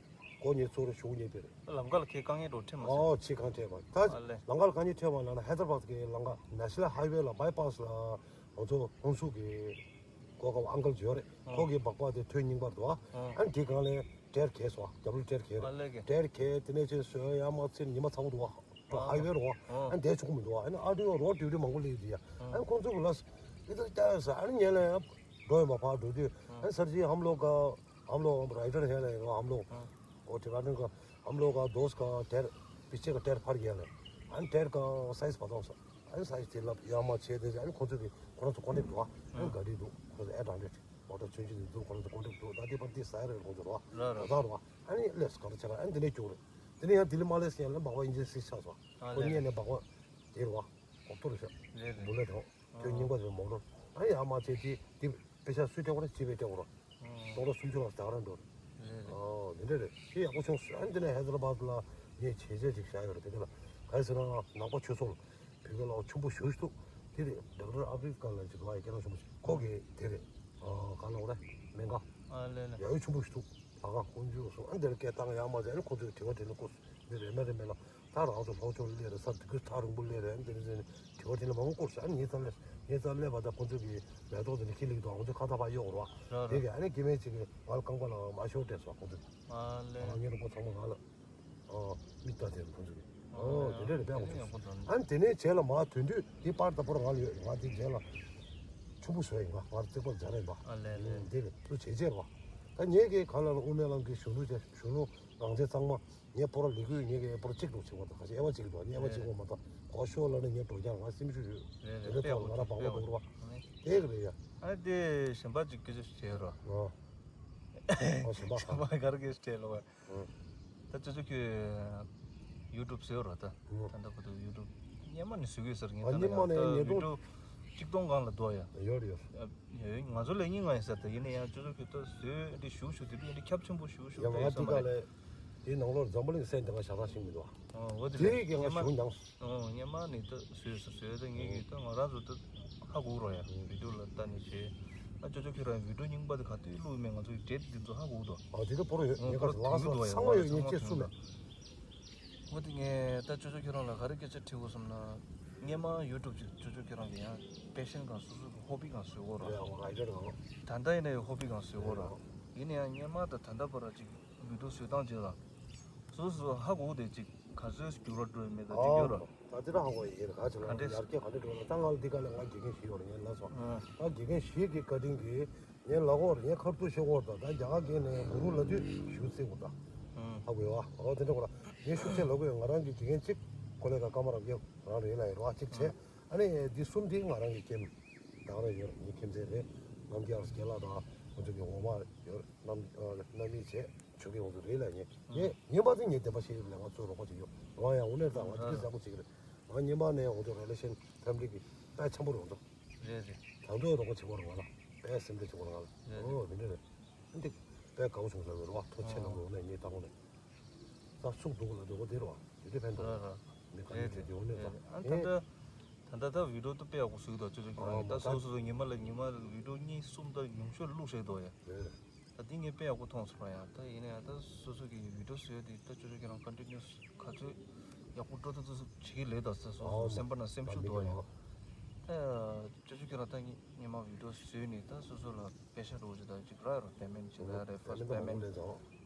གོ་ཉེ་ཚོར་ཞུགས་ཉེ་པེར། ལམ་ཁ་ལ་ཁྱེད་དཀའ་ངལ་འགྲོ་ཁྲིད་མ་ཟེར། ཨོ་ཆེ་གང་ཁྲེ་བ་ད། ཨ་ལེ། ལམ་ཁ་ལ་དཀའ་ངལ་ཁྲེ་བ་ལ་ན་ཧེ་དར་བྷ་དི་གི་ལམ་ཁ་ནེ་ཤ་ནལ་ཧའི་ཝེ་ལ་བྷའི་པཱ་སི་ལ་ང་ཚོ་ཧོན་སུར་གི་གོ་ག་བ་ཨང་ཀལ་ཡོད་རེད། ཨོ། ཁོ་གི་སྦག་སྦག་དེ་ཐོད་རྙིང་པར་འདུག་ཨ། ཨོ། ཨ་ནི་དེ་གང་ལས་ཊེར་གས་སོ་རྒྱབ་ལོ་ཊེར་གས་ཨ་རེད། ལེ་གེ། ཊེར་གས་དེ་ནས་ཆེ་སོ་ཡ་མ་ཚེ་ཉི་མ་ཚ་བོ་འདུག་ཨ། ཨོ། ཧའི་ཝེ་རོ་ཨ། ཨོ། ཨ་ནི་དེ་ཆོག་མི་འདུག་ཨ། ཨ་ནི་ཨ་ཌི་ཨོ་རོ་ཌིའུ་ཊི་མང་པོ་ལས་དེ་ཡ། ཨོ། ཨ་ནི་ཁོང་ཚོ་གི་ལ་སི་ཨི་ཐར་ཀྱ་ཡ་ས་ཨ་ནི་ཉེ་ལ་ཡ་འགྲོ་ཡ་མ་ཕར་འགྲོ་དུས་ཨ་ནི་སར་ཇི་ཧམ་ལོ་ག हम लोग राइटर है ना, हम लोग हाँ। वो ठिकाने का, हम लोग का दोस्त का टायर, पीछे का टायर फट गया है। हम टायर का साइज बताओ सर। अरे साइज तेल या मा छे दे जाने खुद भी खुद तो कॉन्टैक्ट हुआ। हम गाड़ी दो खुद एट हंड्रेड मोटर चेंज दो खुद तो कॉन्टैक्ट दो दादी पर दी साइड में खुद हुआ। बता हुआ। अरे लेस कर चला अरे दिने क्यों रे? दिने यहाँ दिल्ली माले से ना बाबा इंजन से सा सा। कोई नहीं ने बाबा देर हुआ। और तो रे बुलेट हो। ཁྱོད་རྙིང་པ་ཚོའི་མོ་ཊ་ཨ་ཡ་མ་ཚེ་དེ་དེ་པེ་ཤ་སུས་སྤྲད་པ་རེད། ཅི་བས་སྤྲད་པ་རེད། སྟོང་ཕྲག་སུམ་ཅུ་ལ་ཟླ་ར་འགྲོ་རེད། ཨོ་དེ་འདྲ་རེད། དེ་ཡག་པོ་བྱུང་སོང་། ཨ་ནི་དེ་ནས་ཧེ་དར་བྷ་དི་ལ་ངས་བྱས་རྗེས་ཅིག་བཞག་ཡོད་རེད། དེ་འདྲ་ལ་ག་རེ་ཟེར་ན་ནག་པ་ཆོས་ཚོགས་ལ་བོད་པའི་ལ་ཆུང་པོ་ཞུ་ཞུ་འདུག་དེ་རེད། ཌོག་ཊར་ཨ་ཕི་རི་ཀ་ལ་ཅིག་ལ་ཡ་སྐད་གྲགས་ཆེན་པོ་ཞིག་ཁོ་གིས་དེ་རེད། ཨ་ག་ལ་འོ་རེད་སྨན་ཁང་ཡ་ཡོད་ཆུང་པོ་ཞིག་འདུག་ད་ག་ཀུན་སྤྱོད་སོང་། ཨ་ནི་དེ་ལ་སྐད་བཏང་ཡག་མ་བྱས་ནས་ཁོ་ཚོས་དྲི་བ་དྲིས་ལན་བསྐུར་སོང་། འདི་རེད་མ་རེད་མེད་ལ། ད་རང་ཚོ་ལྷོ་ཕྱོགས་སླེབས་རེད། ས་འདི་གི་ཐག་རིང་པོ་སླེབས་རེད། འདི་རེད་ཟེར་ནས་དྲི་བ་དྲིས་ལན་མང་པོ་བསྐུར་ས། ཨ་ནི་ངའི་རྩར་སླེབས་ངའི་རྩར་སླེབས་པ་དང་ཁོ་ཚོ་གི་མེ་ཏོག་དེ་ནས་ཁྱི་ལིག་དང་ཁོ་ཚོ་ཁ་ཐག་པ་གཡོག་རོགས། རོགས་རེད། དེ་གི་ཨ་ནི་སྐྱེ་དམན་གཅིག་གིས་ང་ལ་རྐང་པ་ལ་མ་ཤོར་སྤྲད་སོང་ཁོ་ཚོ། ཨ་ལེ། ཨ་ངའི་རོགས་པ་ཚང་མ་ང་ལ་ཨ་མིག་ལྟ་དེ་ཁོ་ཚོ་གི་ཨོ་དེ་འདྲ་རེད། དཔེ་ཡག་པོ་བྱུང་སོང་། ཨ་ནི་དེ་ནས་རྗེས་ལ་མར་ཐོན་དུས་དེ་པར་ད་པར་ང་ལ་ཡོད། ང་དེ་རྗེས་ལ་ཆུང་པོ་བཟོས་ཡིན། ང་ང་རྩིག་པར་སྦྱར་ཡིན་པ། ཨ་ལེ་ལེ། དེ་རེད། དུ་བྱས་རྗེས་རེད་པ། ད་ངས་གི་ག་ལ་ལ་དབུ་མའི་ལམ་གི་གཞོན་ནུ་གཞོན་ནུ་རང་བཙན་གཙང་མ། ངས་པོ་ར་ལི་ཀུའི་ངས་ཀྱི་པོ་ར་གཅིག་འགྲོ་བྱེད་པ་དང་ཁ་ཤས་ཨེ་བ་གཅིག་འགྲོ་ངས་ཨེ་བ་གཅིག་འོ་མ་དང་གོ་ཤོ་ལ་ནི་ངས་འགྲོ་རྒྱང་ང་སེམས་ཤུགས་ཡོད། རེད་རེད། དེ་ལས་ཐོག་ང་ར་བག་པ་འགོར་བ། དེ་གི་རེད་ཡ། ཨ་ནི་དེ་གཞན་པ་གཅིག་སྐད་ཆ་ཞིག་བྱས་རོགས། ཨོ་གཞན་པ་གཞན་པ་ག་རེ་སྐད་ཆ་བྱས་ལོ་བ། ད་ཅོ་ཅོ་ཁྱོད་ཡུ་ཊུབ་བཟོས་རོགས་ད། ད་ལྟ་བར་དུ་ཡུ་ཊུབ་སྔོན་མ་ནས་བཟོ་གི་ཡོད་ས་རེད། ངས་ད་ལྟ་སྔོན་མ་ཡང་ནས་ད་ཉེ་བི་ཌིའོ་གཅིག་སྟོང་སྒང་ལ་འདུག་ཡ། ཡོད་རེད་ཡོད། ཡ་ཡ་ང་ཚོ་ལས་ཉིན་ང་ཡིན་ས་ད་ཡིན་ན་ཡང་ཅོ་ཅོ་ཁྱོད་ད་བཟོས་འདི་ཞུ་ཞུ་དེ་འདི་འདི་ཁྱབ་ཆེན་པོ་ཞུ་ཞུ་ཡ་ད་ང་ཡིན་ས་འདི་མ་ག་རེད། ལས་དེའི་ནང་ལོགས་འཛམ་བུ་གླིང་སེམས་དེ་ང་ཞག་ཐང་ཤིང་མི་འདུག་ཨ། ཨོ་འོ་དེ་དེ་ལས་གི་ང་སྔོན་མ་ཞུ་མྱངས་སོང་། ཨོ་སྔོན་མ་ནས་ད་བཟོས་ས་བཟོས་ད་ངེད་ཀྱིས་ད་ང་རང་ཚོ་ད་ཧ་གོ་རོགས་ཡ་བི་ཌིའོ་ལ་ལྟ་ནས་བྱས། ཨ་ཅོ་ཅོ་ཁྱོད་རང་བི་ཌིའོ་རྙིང་པ་དེ་ག་དུས་བླུགས་མེད། ང་ཚོ་ཡི་གྲས་འདི་ཚོ་ཧ་གོ་འདུག་ཨོ་དེ་ད་པོ་རོ་ཡོད། ཨོ་ངས་པོ་ག་རོ་ཚོད་ལག་དེང་སོ་དུས་ཡོད་ཡ། ཚང་མ་ཡོད། ཚང་ངས་མ་ཁྱེད་ཚང་གསུམ་མ་མེད། འོ་དེ་ངས་ད་ཅོ་ཅོ་ཁྱོད་རང་ལ་ག་རེ་སྐད་ཆ་དྲི་དགོས་བསམ་ན། སྔོན་མ་ཡུ་ཊུབ་ཅིག་ཅོ་ཅོ་ཁྱོད་རང་གི་ཡང་པེ་ཤན་གང་སོ་སོ་གི་ཧོ་བི་གང་བཟོས་ཡོད་ར། ཡ་ང་ཨའི་ཌི་ཡ་གང་། ད་ལྟ་ཡིན་ན་ཡང་ཧོ་བི་གང་བཟོས་ཡོད་ར། ཡིན་ན་ཡང་སྔོན་མ་དང་ད་ལྟ་བར་ཅིག་བི་ཌིའོ་བཟོས་སྟངས་བྱས་ལ། སོ་སོ་ཧ་གོ་དེ་ཅིག་ག་ཚོད་འགྱུར་བ་འགྲོ་ཡོད་མེད་དང་ཅིག་ཡོད་ར། ད་དེ་ར་ཧ་གོ་ཡིན་ག་ཚོད་ལ་ག་འདྲས་ཡར་རྒྱས་ག་འདྲས་འགྲོ་ལ་ད་ང་ལ་འདི་ག་ལ་ང་དགེ་རྒན་བཞི་ཡོད་ར་ངས་ལབ་སོང་། ཨ་ད་དགེ་རྒན་བཞི་གི་བཀའ་དྲིན་གྱིས། ངས་ལབ་འོར་ངས་ཁ་ཐུག་བཤད་འོར་དང་ད་རྒྱ་གར་སྐད་ནས་གུ་རུ་ལབ་དུས་ཞུ་རྩེ་གོ་ད། ཧ་གོ་ཡོད་ཨ། འོ་དེ་འདྲ་གོ་ལ་ངས་ཤུགས་ཆེ་ལབ་གོ་ཡོད། ང་རང་གི་དགེ་རྒན་གཅིག་ཀོ་ལེ་ག་ཀ་མ་རབ་རྒྱབ་རང་རེད་ལ་ཡོད་རོགས་གཅིག་བྱས། ཨ་ནི་འདི་གསུམ་དེ་ང་རང་གི་ཁྱིམ་བདག་རེད་ཡོད། ངའི་ཁྱིམ་མཚེས་རེད། རྣམ་རྒྱལ་རྒན་ལགས་དང་ཁོང་ཚོ་གི་འོག་མ་ཡོད། རྣམ་རྣམ་གཉིས་བྱས་ཆོས་རྒན་ཁོང་ཚོ་རེད་ལ་ངས་ངས་ངས་མ་ཚད་ངས་བདེན་པ་བཤད་ཡོད་ལ་ང་ཚོ་རོགས་པ་ཅིག་ཡོད་རོགས་ཡང་འོ་ནས་ད་ང་ཚོ་གི་བཟང་པོ་ཅིག་རེད། ང་ཉི་མ་ནས་འོ་ཚོ་རེ་ལེ་ཤན་ཕེ་མི་ལི་གི་དཔེ་ཆེན་པོ་རེད་འོ་ཚོ། རེད་རེད། ད་དུང་རོགས་པ་བྱེད་དགོས་རེད་ང་ལ། དཔེ་སེམས་ཁྲལ་བྱེད་དགོས་རེད་ང་ལ། རེད་རེད། ཨོ་དེ་འདྲ་རེད། འདི་དཔེ་དགའ་པོ་བྱུང་ས་རེད་རོགས། ཐོ་ཆེ་ནང་ལོགས་ནས་ངས་ལྟ་དགོས་ནས། ད་ཚུགས་འདུག་ལ་འདུག་དེ་རོགས་དེ་འདྲ་ཕན་ཐོགས་རེད་རེད། མི་ག་ནས་རེད་དེ་འདི་འོ་ནས་རེད་ད་རེད། ཨ་ད་ངས་ད་ད་ལྟ་ད་བི་ཌིའོ་ད་དཔེ་ཡག་པོ་བཟོས་འདུག་ཅོ་ཅོ་ཁྱོད་རང་ཨོ་གིས་ད་མ་སོ་ད་སོ་སོ་ཉི་མ་ལ་ཉི་མ་བི་ཌིའོ་གཉིས་གསུམ་ད་ཉུང་ཤོས་བླུགས་བཞག་འདུག་ཡ། རེད་རེད། ད་འདི་ངས་དཔེ་ཡག་པོ་མཐོང་སོང་ར་ཡ། ད་ཡིན་ན་ཡང་ད་སོ་སོ་གི་བི་ཌིའོ་བཟོས་དེ་ད་ཅོ་ཅོ་ཁྱོད་རང་ཀོན་ཊི་ནིའུ་སི་ག་ཚོད་ཡག་པོ་འགྲོ་ཐུབ་ཐུབ་བྱེད་ཀྱི་ལས་ད་ཟེར་སོ་སོ་སེམས་པ་ན་སེམས་ཤུགས་འདུག་ཡ། ད་ཅོ་ཅོ་ཁྱོད་རང་ད་ངས་སྔོན་མ་བི་ཌིའོ་བཟོས་ནས་ད་སོ་སོ་ལ་པེ་ཤ་འགྲོ་བྱེད་ད་ཅིག་ར་ར་པེ་མེན་ཊི་བྱེད་ད་རེད། ཧྥ་སི་ཊི་པེ་མེན་ཊི་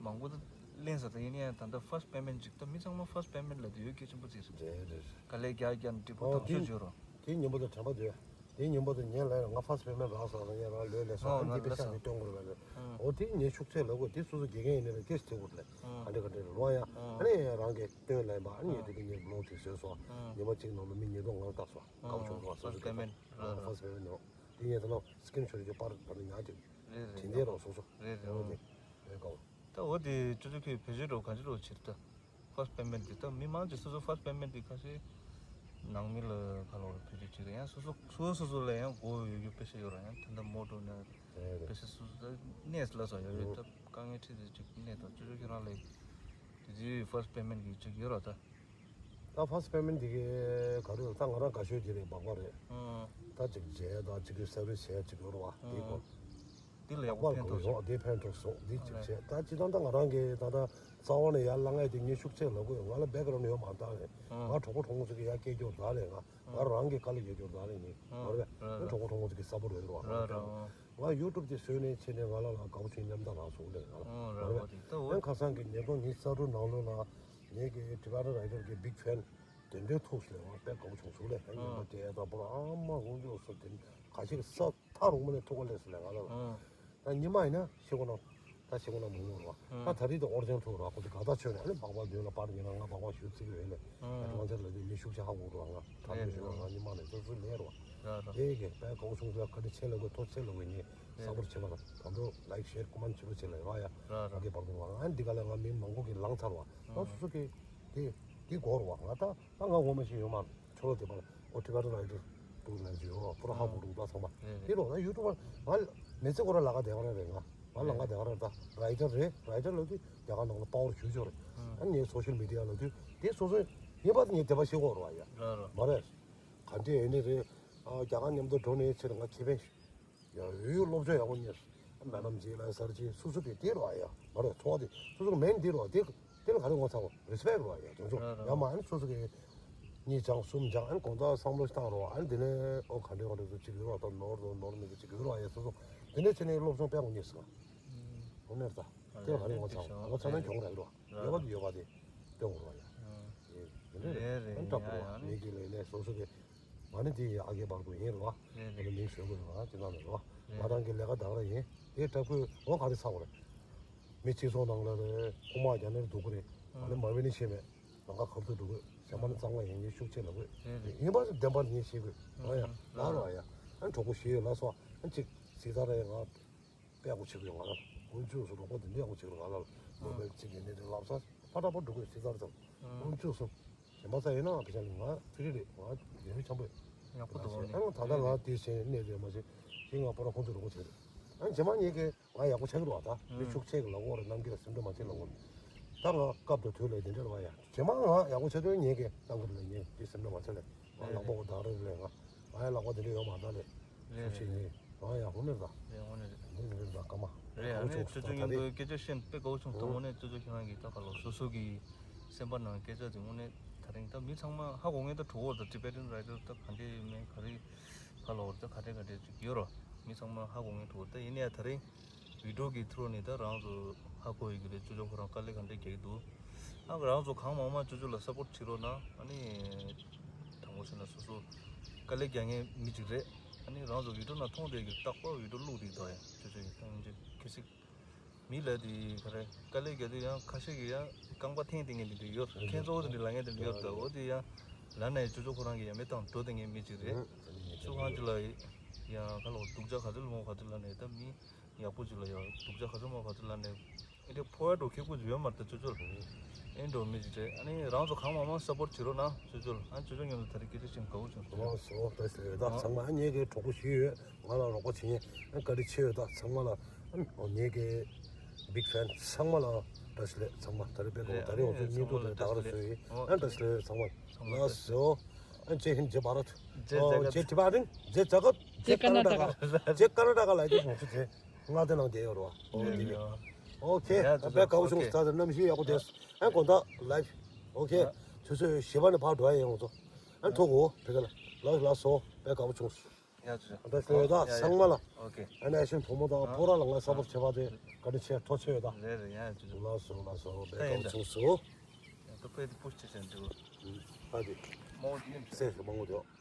མང་པོ་ལེན་ད། མང་པོ་ད་ལེན་ས་ད་ཡིན་ན་ཡང་ད་ད་ཧྥ་སི་ཊི་པེ་མེན་ཊི་ཅིག་ད་མི་ཚང་མ་ཧྥ་སི་ཊི་པེ་མེན་ཊི་ལ་ད་ཡོད་གལ་ཆེན་པོ་ཅིག་རེད། རེད་རེད། ག་ལེ་རྒྱ་རྒྱ་འགྲིག་པོ་ཨོ་དང་དེ་ཤོད་བྱོས་རོགས། དེ་ཉིན་པོ་ད་དྲན་པ་འདུག་དེའི་ཉིན་མོ་དུ་ངས་ལབ་ཡ། ང་first payment་རག་སོང་། ངས་རང་ལོས་ལས་སོང་། ཨ་ནི་འདི་པེ་ཤག་འདི་སྟོན་དགོས་རེད་ལབ། ཨོ་དེ་ངས་ཤུགས་ཆེ་ལབ་དགོས། དེ་སོ་སོ་དགེ་རྒན་ཡིན་ན་ལས་ཀེ་སི་དེ་དགོས་རེད། ཨ་འདྲ་ག་འདྲ་རེད་རོ་ཡ། ཨ་ནི་རང་གིས་སྟོན་ལབ་ཡིན་པ། ཨ་ནི་ངས་དེ་གི་ངས་བི་ལོག་ཅིག་བཟོས་སོང་། ཉི་མ་གཅིག་ནང་ལ་མི་ཉིས་སྟོང་ལྔ་བཏགས་སོང་། དགའ་བོ་བྱུང་སོང་། སོ་སོ་གི་first payment་རེད། དེ་ངས་ད་ལོ་སི་ཀིན་ཤོ་ཊི་ཅིག་པར་ད་ལོ་ཉག་ཅིག་རེད་རེད། དྲན་རྒྱལ་རོགས་སོ་སོ། རེད་རེད། ཨོ་དེ་རེད་དགའ་བོ། ད་འོ་དེ་ཅོ་ཅོ་ཁྱོད་བེད་སྤྱོད་འགྲོ་ག་འདྲ་འགྲོ་བྱེད་ད། first payment་དེ་ད་མི་མང་ཆེ་སོ་སོ་first payment་དེ་ཁ་ཤས་ནང་མི་ལ་ཁ་ལོ་བེད་སྤྱོད་བྱེད་ཀྱི་ཡང་སོ་སོ་སོ་སོ་སོ་ལ་ཡང་དགོས་ཡོད་རྒྱུ་དཔེ་ཤ་ཡོད་ར། ཡང་ད་ལྟ་མོ་འགྲོ་ན་རེད་རེད། དཔེ་ཤ་སོ་སོ་ད་གནས་ལ་སོ་ཡོད་ཡོད། ད་དཀའ་ངལ་འཕྲད་དེ་ཅིག་གནས་ད་ཅོ་ཅོ་ཁྱོད་རང་ལ་དེ་དེ་first payment་གི་ཅིག་ཡོད་ར་ད། ད་first payment་འདི་གའི་ག་རེ་ཡོད། ད་ང་རང་དགའ་ཤོས་དེ་རེད། སྦག་སྦག་རེད། ཨང་། ད་ཅིག་རྗེས་ད་ཅིག་གི་སེ་ཝི་རི་སི་བྱས་ཅིག་ཡོད་རེད་བ། དེའི་སྐོར་འདི་ལ་ཡག་པོ་ཕན་ཐོགས་ཡོད། དེ་ཕན་ཐོགས་སོང་། འདི་ཅིག་བྱས། ད་ཅི་ད་ད་ང་རང་གི་ད་ད་རྩ་བ་ནས་ཡར་ལངས་ཡས་དེ་ངས་ཤུགས་ཆེ་ལབ་དགོས། ང་ལ་བེག་གྷ་རོན་ཌི་ཡོད་མ་རེད་ད་རེད། ང་གྲོགས་པོ་གྲོགས་མོ་ཚོ་གི་ཡར་སྐད་རྒྱག་རེད་ད་རེད། ང་ང་རང་གི་དཀའ་ལས་རྒྱག་རྒྱུ་རེད་ད་རེད། ངས་ང་རེད་པས། ངས་གྲོགས་པོ་གྲོགས་མོ་ཚོ་གི་སཔོར་ཊི་ཡོད་རེད་བ། ང་ཡུ་ཊུབ་དེ་བཟོས་ནས་བྱས་ནས་ང་ལ་ལ་དགའ་བོ་བྱུང་། མཉམ་དུ་རག་སོང་ལས་ང་ལ་ང་རེད་པས། ཡང་ཁ་སང་གི་ཉིས་སྟོང་ཉི་ཤུ་རྩ་དྲུག་ནང་ལོགས་ལ་ངེད་ཀྱི་Tibetan Writer་གི་big fan་དེ་འདྲའི་ཐུག་སོང་ལས། ང་དཔེ་དགའ་བོ་བྱུང་སོང་ལས། ངས་ང་དེ་ད་པོ་ཨ་མ་ཧུང་ཅོག་སོ་དེ་ཁ་ཤས་ཀྱི་ས་ཐག་རིང་པོ་ནས་ཐུག་ག་སླེབས་སོང་ལས་ང་ལ་ལ། ད་ཉི་མ་ཡིན་ན་ཤི་གོ་ན། ད་ཤི་གོ་ན་མི་ངོ་ར། ད་ད་རེས་དེ་ཨོ་རྒྱན་ཐུག་ར། ཁོ་ཚོ་དགའ་ཐག་ཆོད་ནས་ཨ་ནི་སྦག་སྦག་མདུན་ལ་པར་ཉན་ན་ང་སྦག་སྦག་ཞུ་རྩིས་ཡོད་ལས། ང་ཚོ་ལ་དེ་མི་ཤུགས་ཆེ་ཧ་གོ་ར། ང་ད་རེས་ཞུ་བ་ང་ཉི་མ་ནས་ཙོ་ཙོ་ལས་ར། དེ་གི་དཔེ་དགའ་བོ་བྱུང་སོང་། བཀའ་དྲིན་ཆེ་ལབ་དགོས། ཐུགས་རྗེ་ཆེ་ལབ་དགོས། ངས་སཔོར་ཊི་བྱེད་པ་དང་དང་པོ་ལའིཀ་ཤེར་ཀོ་མེན་ཊི་བྱེད་པ་བྱེད་ལ་ཡོད་ཡ། ང་གི་བར་དུ་བ་ང་འདི་ག་ལ་ང་མི་མང་པོ་གི་ལངས་ཚར་བ། ང་སོ་སོ་གི་དེ་དེ་གོ་ར་བ། ང་ད་ད་ང་ངོ་མ་ཤེས་ཡོད་མ་རེད། ཆོ་ལོ་དེ་པར་ཨོ་ཊི་ཀ་ཊི་རའི་ཊར་དུ་ལན་ཅི་ཡོད་པུ་ར་ཧ་གོ་འདུག་ད་ཚང་མ་དེ་རོ། ད་ཡུ་ཊུབ་པར་ང་མེ་ཚེ་ཁོ་ར་ལ་ཀ་དེ་ག་ར་རེད། ང་ང་ལ་ཀ་དེ་ག་ར་ད་རའི་ཊར་རེད། རའི་ཊར་ལབ་དུས་རྒྱ་གར་ནང་ལ་པ་ཝར་ཞུ་ཆོག་རེད། ཨ་ནི་ངས་སོ་ཤལ་མི་ཌི་ཡ་ལབ་དུས་དེ་སོ་སོ་ངེས་པར་དུ་ངས་དེ་པར་ཤེས་དགོས་ར་བ་ཡ། མ་རེད། ག་འདྲས་ཡིན་ནི་རེད། ཨ་རྒྱ་གར་མཉམ་དུ་འགྲོ་ནས་ཕྱིར་ང་ཁེ་ཕན་ཡ་ཡོད་ཡོད་སློབ་སྦྱོང་ཡག་པོ་རྙེད་སོང་། མེ་ཌམ་ཇི་ལ་སར་ཇི་སོ་སོ་གི་དེ་རོ་ཨ་ཡ། མ་རེད་ཚོགས་དེ་སོ་སོ་གི་མེན་དེ་རོ་དེ་དེ་ལ་ག་རེ་ངོ་ཚ་བ་རེ་སི་པེག་རོ་ཨ་ཡ། དེ་ཚོ་ཡ་མ་ཨ་ནི་སོ་སོ་གི་གཉིས་སྦྱང་གསུམ་སྦྱང་ཨ་ནི་དགོང་དག་བསམ་བློ་ཞིག་བཏང་རོ་ཨ་ནི་དེ་ནས་ཨོ་ག་འདྲས་ག་འདྲས་སུ་གཅིག་ཡོད་རོ། ད་ནོར་རོ་ནོར་མི་གི་གཅིག་ཡོད་རོ་ཨ་ཡ། སོ་སོ་དེ་ནས་ཕྱིན་ནས་སློབ་སྦྱོང་དཔེ་ངོ་རྙེད་སོང་། ཨོ་ནས་ད་དེ་ལ་ག་རེ་ངོ་ཚ་བ་ངོ་ཚ་ན་གྱོང་རག་རོ། ཡོད་པ་དེ་ཡོད་པ་དེ་སྟོན་དགོས་རེད་བ་ཡ། རེད་རེད། ཨ་ནི་འདྲ་པོ་རེད་བ། ངེད་ཀྱི་ལས་ལས་སོ་སོ་གི་ང་ནི་དེ་ཡི་ཨ་རྒས་བར་དུ་ཡིན་རེད་བ། ང་ནི་མིང་བཟོས་དགོས་རེད་བ། ཅི་ལྟར་རེད་བ། ང་རང་གི་ལས་ཀ་ད་ག་རང་ཡིན། དེ་འདྲ་པོའི་འོ་ག་རེ་ཚ་བ་རེད། མི་སྤྱི་ཚོགས་ནང་ལ་རེད། ཁོ་མ་རྒྱ་ནག་འདུག་གི་རེད། ང་ནི་མ་བི་ནི་ཤེས་མེད། ལམ་ཁ་ག་རེ་འགྲོ་དགོས། གཞན་པ་ནི་གཙང་མ་ཡིན་ངས་ཤུགས་ཆེ་ལབ་དགོས། ཡིན་པ་བདེན་པར་ངས་ཤེས་དགོས། ང་ཡང་ང་རོ་ཡ། ཨ་ནི་གྲོགས་པོ་ཞིག་ཡོད་ལ་སོ། ཨ་ནི་ཅིག་སྲིད་ཐར་རེད་ང་། དཔེ་ཡག་པོ་བྱེད་དགོས་ང་རང་། དཀོན་མཆོག་གསུམ་རོགས་པ་དེ་འདྲ་ཡག་པོ་བྱེད་དགོས་ང་ལ། མོ་བེལ་གཅིག་གི་ནས་དེ་ལབ་ས་ཕ་ཏྲ་པོ་འགྲོ་དགོས་སྲིད་ཚར་ཙམ། དཀོན་མཆོག་གསུམ། གཞན་པ་ས་ཡིན་ན་བེ་ཆ་ལ་ང་ཕི་རི་རེད། ང་ཡོད་འཆམ་པོ་ཡོད། ཡག་པོ་འདུག་ཨ་ནི་ད་ལྟ་ང་དེ་བྱས་གནས་དེ་མ་བྱས་ཞེས་ང་པོ་ར་ཁོང་ཚོ་རོགས་པ་བྱས་རེད། ཨ་ནི་རྗེས་མ་ངེད་ཀྱི་ང་ཡག་པོ་ཆགས་ཀྱི་རེད་བ། ད་མི་ཤུགས་ཆེ་གི་ལ་འོ་རེད། རྣམ་རྒྱལ་ལ་སེམས་ཁྲལ་མ་བྱེད་ལ་འོ་རེད། ད་ང་སྐབས་དང་དུས་ལ་དེ་འདྲ་རེད་བ་ཡ། རྗེས་མ་ང་ཡག་པོ་ཆགས་དུས་ངེད་ཀྱི་གནང་གི་རེད་ལ་ངས་དེ་སེམས་ཁྲལ་མ་བྱེད་ལ། ང་ལག་པ་གོ་ད་རེད་ལས་ང་། ང་ཡང་ལག་པ་དེ་འདྲ་ཡོད་མ་རེད་ལས། རེད་ཤུགས་ཆེ་རེད། ངས་ང་ཡང་ཧུ་ནེར་ད། རེད་ཧུ་ནེར་རེད། འདི་འདི་འདྲ་སྐར་མ། རེད། ཨ་ནི་ཅོ་ཅོ་མཉམ་དུ་སྐད་ཆ་བཤད་དཔེ་དགའ་བོ་བྱུང་། ད་དངོས་གནས་ཅོ་ཅོ་ཁྱེད་རང་གིས་ད་ག་ལོ་སོ་སོ་གི་སེམས་པ་ནང་སྐད་ཆ་དེ་དངོས་གནས་ད་རིང་ད་མི་ཚང་མ་ཧ་གོ་ངེས། ད་གྲོགས་པོ་ད་Tibetan Writer་ད་ག་འདྲས་ཡོད་མེད་ག་རེ་ག་ལོ་ད་ག་འདྲས་ག་འདྲས་ཅིག་ཡོད་རོ། མི་ཚང་མ་ཧ་གོ་ངེས་གྲོགས་པོ་ད་ཡིན་ནའི་ད་རིང་བི་ཌི་ཡོ་གི་ཐུ་རུ་ནས་ད་རང་ཚོ་ཧ་གོ་ཡི་གི་རེད། ཅོ་ཅོ་ཁོ་རང་དཀའ་ལས་ག་འདྲས་རྒྱག་གི་འདུག་ཨ་རང་ཚོ་གང་མང་མང་ཅོ་ཅོ་ལ་སཔོར་ཊི་བྱེད་རོགས་གནང་། ཨ་ནི་དང་པོ་བྱས་ན་སོ་སོ་དཀའ་ལས་རྒྱག་མཁན་མི་གཅིག་རེད། ཨ་ནི་རང་ཚོ་བི་ཌི་ཡོ་ནང་མཐོང་བསྡད་ཀྱི་རྟག་པར་བི་ཌི་ཡོ་བླུགས་བསྡད་ཀྱི་འདུག་ཡ་ཅོ་ཅོ་ཡི་ཐང་ཅིག་གལ་སྲིད་མི་ལ་དེ་ག་རེ་དཀའ་ལས་རྒྱག་དུས་ཡང་ཁ་ཤས་ཀྱིས་ཡང་རྐང་པ་འཐེན་བསྡད་མཁན་དེ་འདྲ་ཡོད། ཁྱེད་ཚོ་འོ་དེ་འདྲ་ལབ་མཁན་དེ་འདྲ་ཡོད་རེད། འོ་དེ་ཡང་ལབ་ན་ཡང་ཅོ་ཅོ་ཁོ་རང་གིས་ཡང་མི་བཏང་འགྲོ་བསྡད་མཁན་མི་གཅིག་རེད། ཚུར་ཁང་ཅིག་ལ་ཡང་ག་ལ་སྡུག་ཅག་ག་ཚོད་ལ་མོ་ག་ཚོད་ལབ་ནས་ད་མི། ཡག་པོ་ཅིག་ལ་ཡང་སྡུག་ཅག་ག་ཚོད་མ་ག་ཚོད་ལབ་ནས་ཨེ་འདྲ་ཕོ་བ་འགྲོ་ཁེ་ཁུ་ཡོད་མ་རེད། ཅོ་ཅོ་ལ་ཨེ་འགྲོ་མི་ཅིག་རེད། ཨ་ནི་རང་ཚོ་གང་མང་མང་སཔོར་ཊི་བྱེད་རོགས་གནང་ཅོ་ཅོ་ལ། ཨ་ཅོ་ཅོ་མཉམ་དུ་ད་རེས་སྐད་ཆ་བཤད་དགའ་བོ་བྱུང་། ལགས་སོ། བཀྲ་ཤིས་བདེ་ལེགས། ད་ཚང་མ་ངེད་ཀྱི་གྲོགས་པོ་ཞིག་ཡོད། ང་ལ་རོགས་པ་བྱེད་མཁན་བཀའ་དྲིན་ཆེ་ཡོད། ད་ཚང་མ་ལ་ངེད་ཀྱི་big fan་ཚང་མ་ལ་བཀྲ་ཤིས་བདེ་ལེགས། ཚང་མ་ད་རེས་དཔེ་དགའ་བོ། ད་རེས་འོ་ཚོ་སྙིང་སྡུག་དེ་ད་ག་རེ་བཟོས་ཡིན། ཨ་བཀྲ་ཤིས་བདེ་ལེགས་ཚང་མ། ལགས་སོ། ཨ་ཇེ་ཧིན་ཇེ་བྷ་རད། ཇེ་ཇ་གད། ཇེ་ཊི་བྷ་རན། ཇེ་ཇ་གད། ཇེ་ཀར་ན་ཊ་ཀ། ཇེ་ཀར་ན་ཊ་ཀ་ལ་ཡི་གེ་ཞུང་ཆུ་ཚེ། ང་དེ་ནང་བསྡད་ཡོད་རེད་བ། ཨོ་དེ་ཡིན། ཨོ་ཁེ། ཡ་ཨ་དཔེ་དགའ་བོ་བྱུང་། ཨོ་ཁེ། ད་དེ་གནམ་གཤིས་ཡག་པོ་བསྡད་སོང་། ཨ་དགོང་དག་ལའིབ། ཨོ་ཁེ། ཡ་ཆུ་ཚོད་བཞི་པ་ནས་ཕར་འགྲོ་ཡ་ཡིན། ང་ཚོ་ཨ་ཐུག་གོ་ཕ་གི་ལ། ལགས་ལགས་སོ། དཔེ་དགའ་བོ་བྱུང་། ཡ་ཆུ་ཚོད། ད་ལྟ་ཡོད་ད་ཡ་ཡ་ཚང་མ་ལ། ཨོ་ཁེ། ཨ་ནི་ཨ་ཤིང་བུ་མོ་དང་ཨ་ཕོ་ར་ལ་ང་ས་པོར་བྱེད་པ་དེ་བཀའ་དྲིན་ཆེ། ཐུགས་རྗེ་ཆེ་ཡོད་ད། རེད་རེད། ཡ་ཆུ་ཚོད། ལགས་སོ་ལགས་སོ། དཔེ་དགའ་བོ་བྱུང་སོང་། ད་ཕ་གི་དེ་པུ་ཤི་བྱས་ཟེར་འགྲོ། ཨ་དེ། མང་བོ་དེ་ཡིན། སེ་སེ་མང་བོ་དེ།